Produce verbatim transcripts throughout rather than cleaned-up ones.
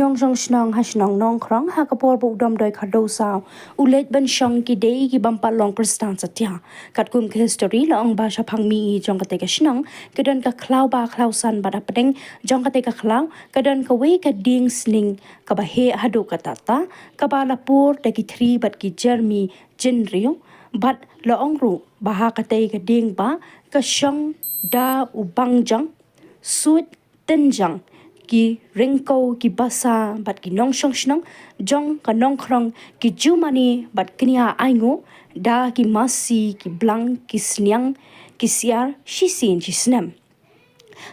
Nongshong shnong ha shnong Nongkrong ha ka por ba u Domdoi Khardewsaw u leit ban shong ki dei ki bym pat long Khristan satia. Katkum ka histori la ong ba shaphang mihngi jong katei ka shnong ka don ka khlaw ba khlaw san bad hapdeng jong katei ka khlaw ka don kawei ka dieng sning kaba heh haduh katta katta, kaba la pur da ki thri bad ki jermi jingriew. Bad la ong ruh ba ha katei ka dieng ba ka shong da u bangjang, suit, tynjang, ki ryngkew ki basa bad ki nongshong shnong jong ka Nongkrong ki ju mane bad kñia ainguh da ki masi, ki blang, ki sniang, ki syiar shisien shisnem.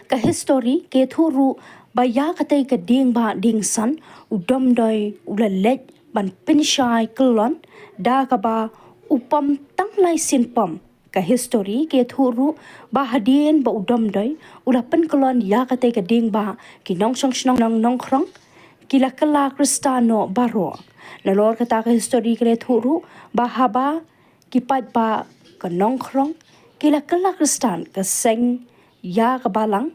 Ka histori ka ïathuh ruh ba ïa katei ka dieng ba dieng san u Domdoi u la leit ban pynshai kyllon da kaba u pom tang lai sien pom. Ka histori ka ïathuh ruh ba hadien ba u Domdoi u la pynkyllon ïa katei ka dieng ba ki nongshong shnong Nongkrong ki la kylla Khristan noh baroh. Nalor kata ka histori ka la ïathuh ruh ba haba ki paidbah ka Nongkrong ki la kylla Khristan ka seng ïa ka balang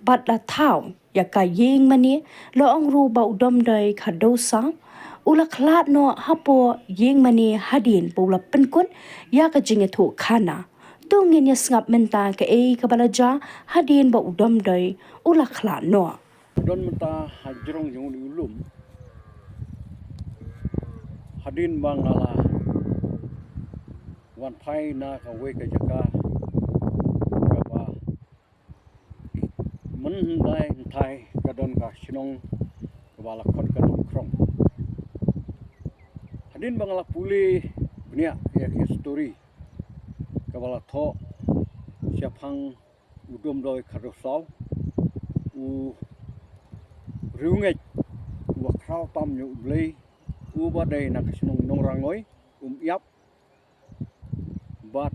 bad la thaw ïa ka ïing mane. La ong ruh ba u Domdoi Khardewsaw u la khlad noh hapoh ïing mane hadien ba u la pynkut ïa ka jingïathuhkhana. To ngin ïa sngap mynta kaei kaba la jia hadien ba u Domdoi u la khlad noh. Don mynta ha jrong jong u lum hadien ba nga la wan phai na kawei ka jaka kaba mynhyndai hynthai ka don ka shnong kaba la khot ka Nongkrong. Hadien ba nga la pule bniah ïa ka histori kaba la thoh shaphang u Domdoi Khardewsaw, u riewngeit uba khraw tam ïa U Blei, uba dei na ka shnong Nongrangoi, Umïap, bad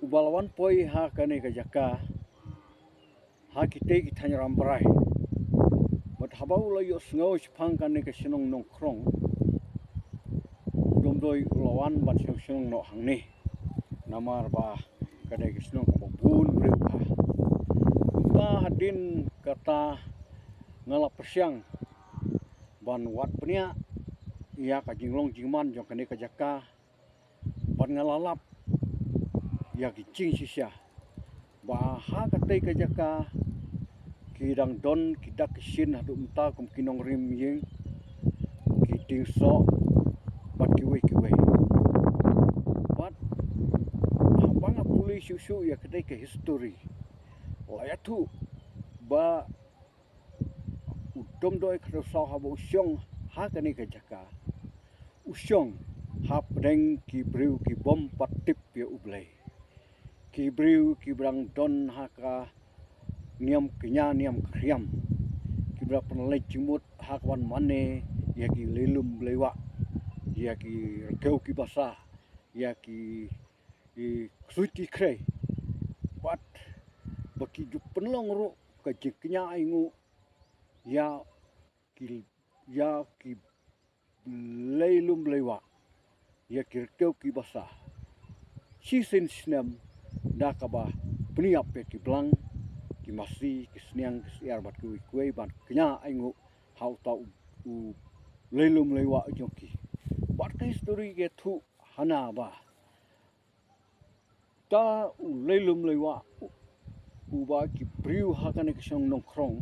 uba la wan poi ha kane ka jaka ha kitei ki thaiñ Rambrai. Bad haba u la ïohsngew shaphang kane ka shnong Nongkrong, u Domdoi u la wan ban shong shnong noh hangne. Namar ba ka dei ka shnong kaba bun briew bha. Kumta hadien kata nga la pyrshang ban wad bniah ïa ka jinglong jingman jong kane ka jaka bad nga la lap ïa ki jingshisha ba ha katei ka jaka ki dang don ki dak ki shin haduh mynta kum ki nongrim ïing, ki dieng soh bad kiwei kiwei. Bad haba nga pule shuh shuh ïa katei ka histori la ïathuh ba u Domdoi Khardewsaw haba u shong ha kane ka jaka u shong hapdeng ki briew ki bym pat tip ïa U Blei, ki briew kiba dang don ha ka niam kñia niam khriam, kiba dang pynleit jingmut ha ka ban mane ïa ki leilum leiwah, ïa ki rkew ki basa, ïa ki, ki ksuid ki khrei. Bad ba ki ju pynlong ruh ka jingkñia ainguh ïa ki, ïa ki leilum leiwah, ïa ki rkew ki basa shisien snem da kaba pynïap ïa ki blang, ki masi, ki sniang, ki syiar bad kiwei kiwei ban kñia ainguh ha uta u, u leilum leiwah jong ki. Bad ka histori ka ïathuh hana ba uta u leilum leiwah u, uba ki briew ha kane ka shnong Nongkrong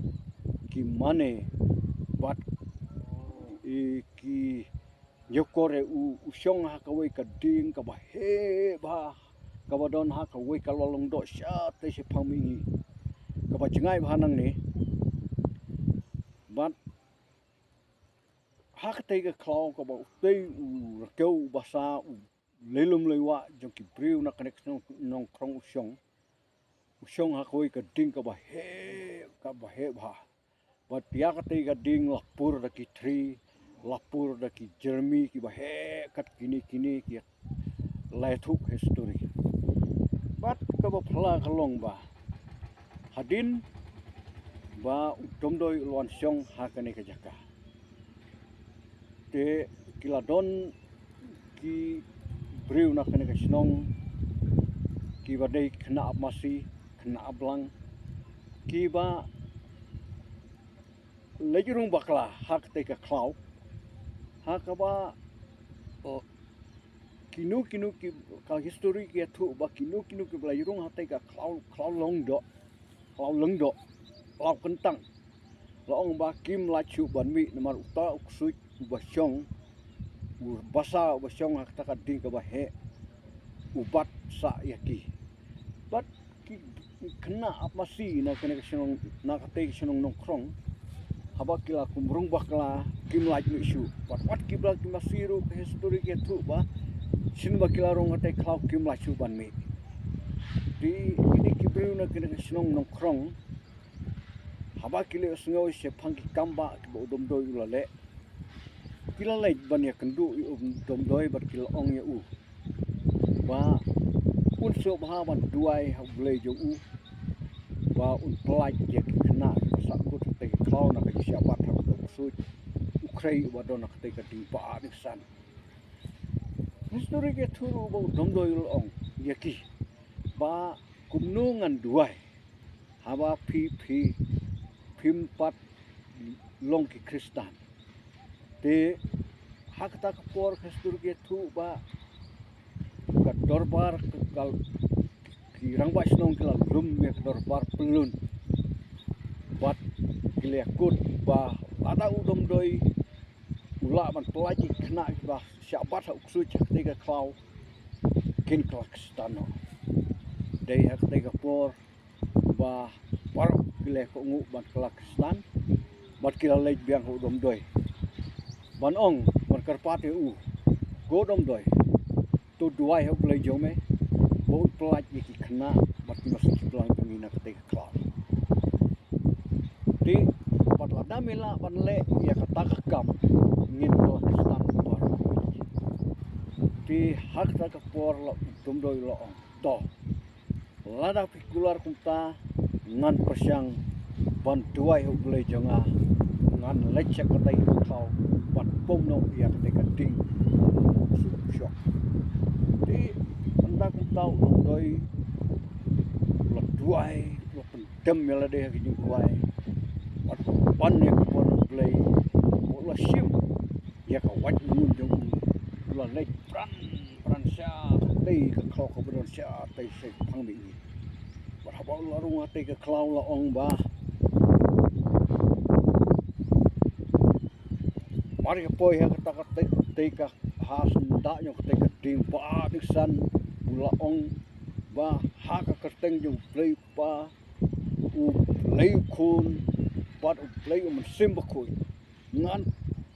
ki mane bad, eh, ki ïakor ïa u, u shong ha kawei ka dieng kaba heh bha kaba don ha kawei ka lawlong doh shatei shaphang mihngi kaba jngai bha nangne. Bad ha katei ka khlaw kaba utei u rkew u basa u leilum leiwah jong ki briew na kane ka shnong Nongkrong u shong. U shong ha kawei ka dieng kaba heh, kaba heh bha. Bad ïa katei ka dieng la pur da ki thri, la pur da ki jermi kiba heh kat kine kine ki la ïathuh histori. Bad kaba phylla ka long ba hadien ba u Domdoi u la wan shong ha kane ka jaka, te ki la don ki briew na kane ka shnong kiba dei khynnah ap masi, khynnah ap blang, kiba leit rung bakla ha katei ka khlaw. Ha kaba, oh, kino kino ki, ka history ki ïathuh ba kino kino kiba la ïarung ha katei ka khlaw, khlaw lyngdoh, khlaw lyngdoh, khlaw kyntang, la ong ba kim lah shuh ban mih namar uta u ksuid uba shong, u basa uba shong ha kata ka ding kaba heh, u bat sah ïa ki. Bad ki khynnah ap masi na kane ka shnong, na katei ka shnong Nongkrong, haba ki la kum rung bakla kim lah mih shuh. Bad wat kiba la ki masi ruh ka history ki ïathuh ba shen ba ki la rung katei khlaw kim lah shuh ban mih. Te kine ki briew na kane ka shnong Nongkrong, haba ki leh sngew shaphang ki kam ba kiba u Domdoi u la leh, ki la leit ban ïakynduh ïa u Domdoi bad ki la ong ïa u ba un sngewbha ban duwai ha U Blei jong u ba un pyllait ïa ki khynnah kiba sah kut ha katei ka khlaw na ka jingshabat ha uta u ksuid u khrei uba don ha katei ka ding ba ding san. History ki ïathuh ruh ba u Domdoi u la ong ïa ki ba kumno ngan duwai haba phi, phi, phim pat long ki Khristan. Te ha kata ka por ka history ki ïathuh ba ka dorbar ka, ka, ki rangbah shnong ki la lum ïa ka dorbar pyllun. Bad ki la ïakut ba lada u Domdoi u lah ban pyllait ïa ki khynnah kiba shabat ha u ksuid ha katei ka khlaw, kin kylla Khristan noh. Dei ha katei ka por ba baroh ki la kohnguh ban kylla Khristan bad ki la leit biang ha u Domdoi ban ong, ban kyrpad ïa u, ko Domdoi, to duwai ha U Blei jong me ba un pyllait ïa ki khynnah bad ki masi ki blang jong ngi na katei ka khlaw. Te bad lada me lah ban leh ïa kata ka kam, ngin kylla Khristan baroh. Te ha kata ka por la u Domdoi u la ong, to, lada phi kular kumta, ngan pyrshang ban duwai ha U Blei jong nga, ngan leit sha katei ka khlaw ban pom noh ïa katei ka ding u ksuid u shong. Te ynda kumta u Domdoi u la duwai, u la pyndem ïa lade ha ka jingduwai bad u pan ïa ka bor U Blei, u la shim ïa ka wait mynnun jong u, u la leit bran bran sha katei ka khlaw kaba don sha katei shaphang mihngi. Bad haba u la rung ha katei ka khlaw u la ong ba mar ïa poi ha kata katei, katei ka, ha syndah jong katei ka ding ba ding san, u la ong ba ha ka kyrteng jong U Blei U Kpa, U Blei U Khun bad U Blei U Mynsiem Bakhuid, ngan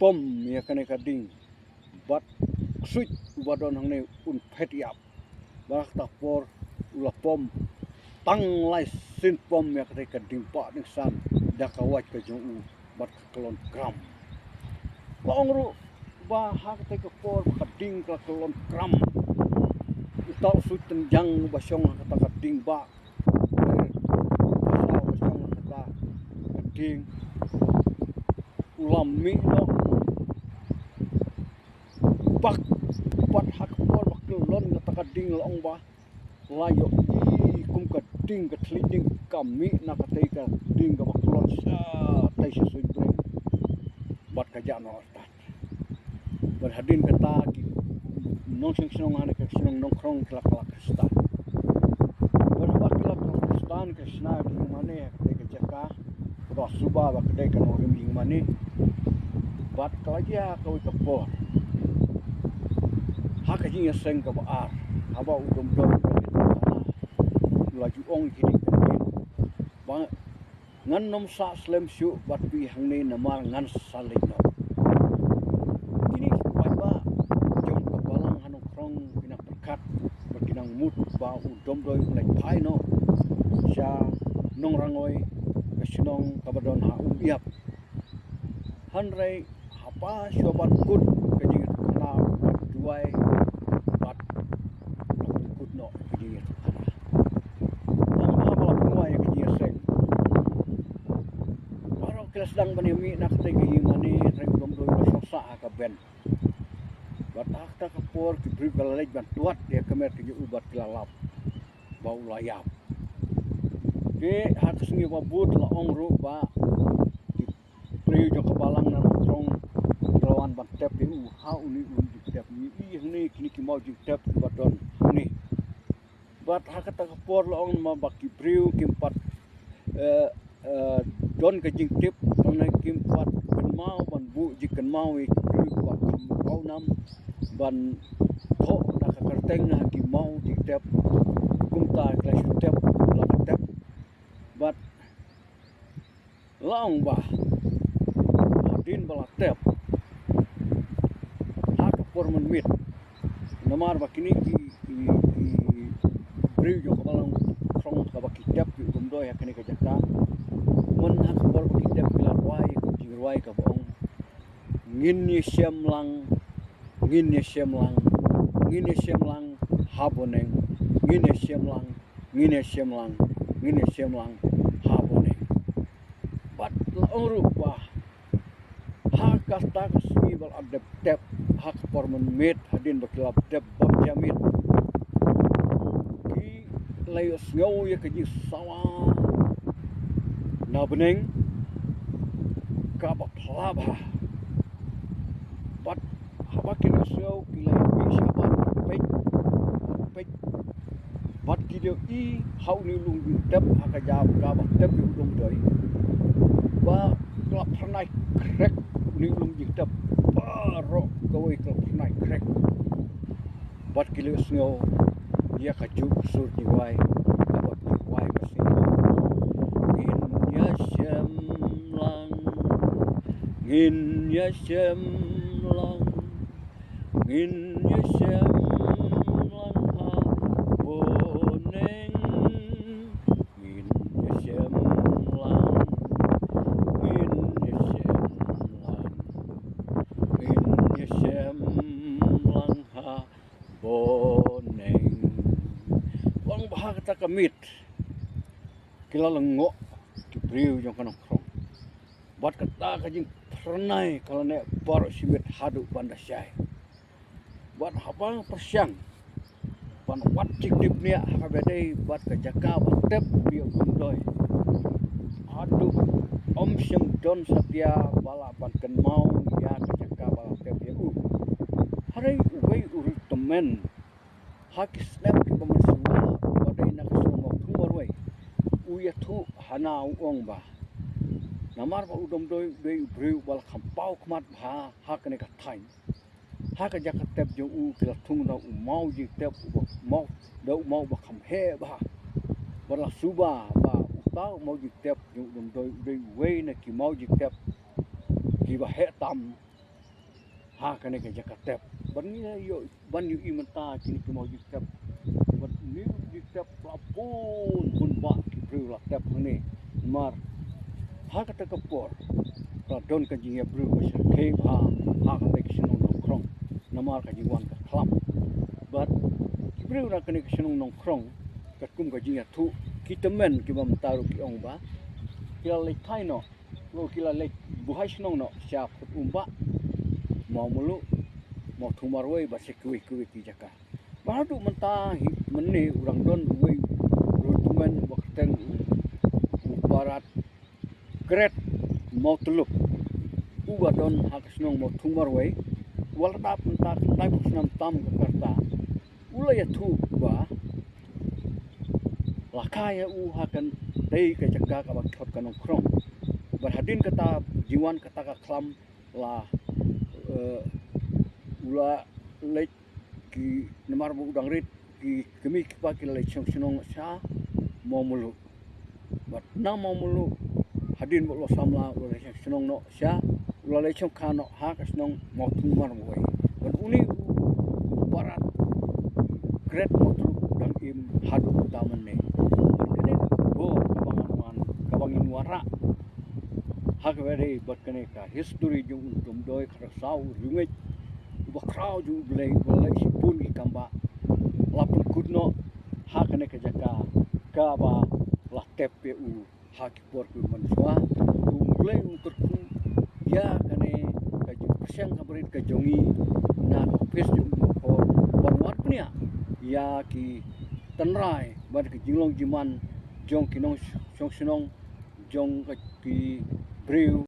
pom ïa kane ka ding bad u ksuid uba don hangne un phet ïap. Bad ha kata ka por u la pom, tang lai sien pom ïa katei ka ding ba ding san da ka wait ka jong u bad ka kyllon kram. La ong ruh ba ha katei ka por ba ka ding ka la kyllon kram, uta u suid tynjang uba shong ha kata ka ding ba, uba shong ha kata ka ding, u la mih noh. Bad, bad ha ka por ba kyllon kata ka ding la ong ba la ïohi kum ka ding ka thylliej ding ka mih na katei ka ding kaba kyllon shatei sha suiñ bneng. Bad ka jah noh artat. Bad hadien kata ki nongshong shnong ha kane ka shnong Nongkrong ki la kylla Khristan. Bad haba ki la kylla Khristan ki la shna ki ïingmane ha katei ka jaka kaba suba ba ka dei ka nongrim ïingmane. Bad ka la jia ha kawei ka por, ha ka jingïaseng kaba ar, haba u Domdoi u la ju ong ïa kine ki kynthei ba ngan nym sah slem shuh bad phi hangne namar ngan sa leit noh. Kine ki paidbah jong ka balang ha Nongkrong ki nang pyrkhat bad ki nang mut ba u Domdoi un leit phai noh sha Nongrangoi, ka shnong kaba don ha Umïap. Hynrei haba shuwa ban kut ka jingïathuhkhana, ban duwai bad kut noh ka jingïathuhkhana. Nangta haba la pynduwai ïa ka jingïaseng, baroh ki la sdang ban ïamih na katei ka ïingmane, hynrei u Domdoi u la shong sah ha ka bench. Bad ha kata ka por ki briew ki la leit ban tuat ïa ka met ka jong u bad ki la lap ba u la ïap. Te ha ka sngi ba bud la ong ruh ba ki jong ka balang na Nongkrong, ki la wan ban tep ïa u ha une u lum jingtep. Ngi i hangne kine ki maw jingtep kiba don hangne. Bad ha kata ka por la ong ma ba ki briew kim pat, eh, eh, don ka jingtip, lane kim pat kynmaw ban buh jingkynmaw ïa ki briew ba kham paw nam ban thoh da ka kyrteng ha ki maw jingtep. Kumta ki la shu tep, la ka tep. Bad la ong ba hadien ba la tep ha ka por mynmiet, namar ba kine ki, ki, ki briew jong ka balang Nongkrong kaba ki tep ki Umdoi ha kane ka jaka. Myn ha ka por ba ki tep ki la rwai ka jingrwai kaba ong: Ngin ïashem lang, ngin ïashem lang, ngin ïashem lang ha Boneng, ngin ïashem lang, ngin ïashem lang, ngin ïashem lang ha Boneng. Bad la ong ruh ba ha kata ka sngi ba la dep tep ha ka por mynmiet, hadien ba ki la dep bam jamit, ki la ïohsngew ïa ka jingsawa na bneng kaba phylla bha. Bad haba ki la ïohsngew ki la ïa peit shabar, peit, peit. Bad ki la ïohi ha une u lum jingtep, ha ka jaka ba tep ïa u Umdoi, ba ka la phyrnai khrek une u lum jingtep. Baroh kawei ka la phyrnai khrek. Bad ki la ïohsngew ïa ka juh ka sur jingwai kaba ki wai ka sngi: Ngin ïashem lang, ngin ïashem lang, ngin ïashem lang ha Boneng. Ngin ïashem lang, ngin ïashem lang, ngin ïashem lang ha Boneng. Wan ba ha kata ka miet ki la lyngngoh ki briew jong ka Nongkrong. Bad kata ka jingphyrnai ka la neh baroh shi miet haduh ban da shai. Bad haba nga pyrshang ban wad jingtip nia ha kaba dei bad ka jaka ba tep ïa u Umdoi, haduh ym shym don satia ba lah ban kynmaw ïa ka jaka ba la tep ïa u. Hynrei uwei u riewtymmen ha ki snem kiba mynshuwa, uba dei na ka shnong Mawthung Marwei, u ïathuh hana, u ong ba namar ba u Umdoi u dei u briew ba la kham paw khmat bha ha kane ka thaiñ, ha ka jaka tep jong u ki la thung da u maw jingtep uba maw, da u maw ba kham heh bha. Bad la suba ba uta u maw jingtep jong u Umdoi u dei uwei na ki maw jingtep kiba heh tam ha kane ka jaka tep. Bad ngi ïoh ban ïohi mynta kine ki maw jingtep. Bad une u jingtep la bun bun bah ki briew la tep hangne. Namar ha kata ka por la don ka jingïabriew ba shyrkhei bha ha kata ka shnong Nongkrong namar ka jingwan ka khlam. Bad ki briew na kane ka shnong Nongkrong, katkum ka jingïathuh ki tymmen kiba mynta ruh ki ong ba ki la leit thai noh, lo ki la leit buhai shnong noh sha Phut Umbah, Mawmluh, Mawthung Marwei bad sha kiwei kiwei ki jaka. Bad haduh mynta hi mynne u dang don uwei u riewtymmen uba kyrteng u, u Parat Kret Mawtlup, uba don ha ka shnong Mawthung Marwei, uba la dap mynta ka laiphew snem tam ka rta. U la ïathuh ba la kha ïa u ha ka dei ka jaka kaba khot ka Nongkrong. Bad hadien kata jingwan kata ka khlam la, eh, u la leit ki, namar ba u dang rit, ki kmie ki kpa ki la leit shong shnong sha Mawmluh. Bad na Mawmluh hadien ba u la samla u la leit shong shnong noh sha, u la leit shong kha noh ha ka shnong Mawthung Marwei. Bad une u, u Parat Kret Mawtlup u dang im haduh mynta mynne. Bad kane ka bor kaba ngan wan, kaba ngin wanrah ha kaba dei bad kane ka history jong u Umdoi Kharsaw u riewngeit uba khraw jong U Blei uba leh shibun ki kam bah, la pynkut noh ha kane ka jaka kaba la tep ïa u ha ki por ki mynshuwa. U Blei u kyrkhu ïa kane ka jingpyrshang ka barit ka jong ngi na ka ophis jong u Nongkor ban wad bniah ïa ki tynrai bad ki jinglong jingman jong ki nongshong shnong, jong ki briew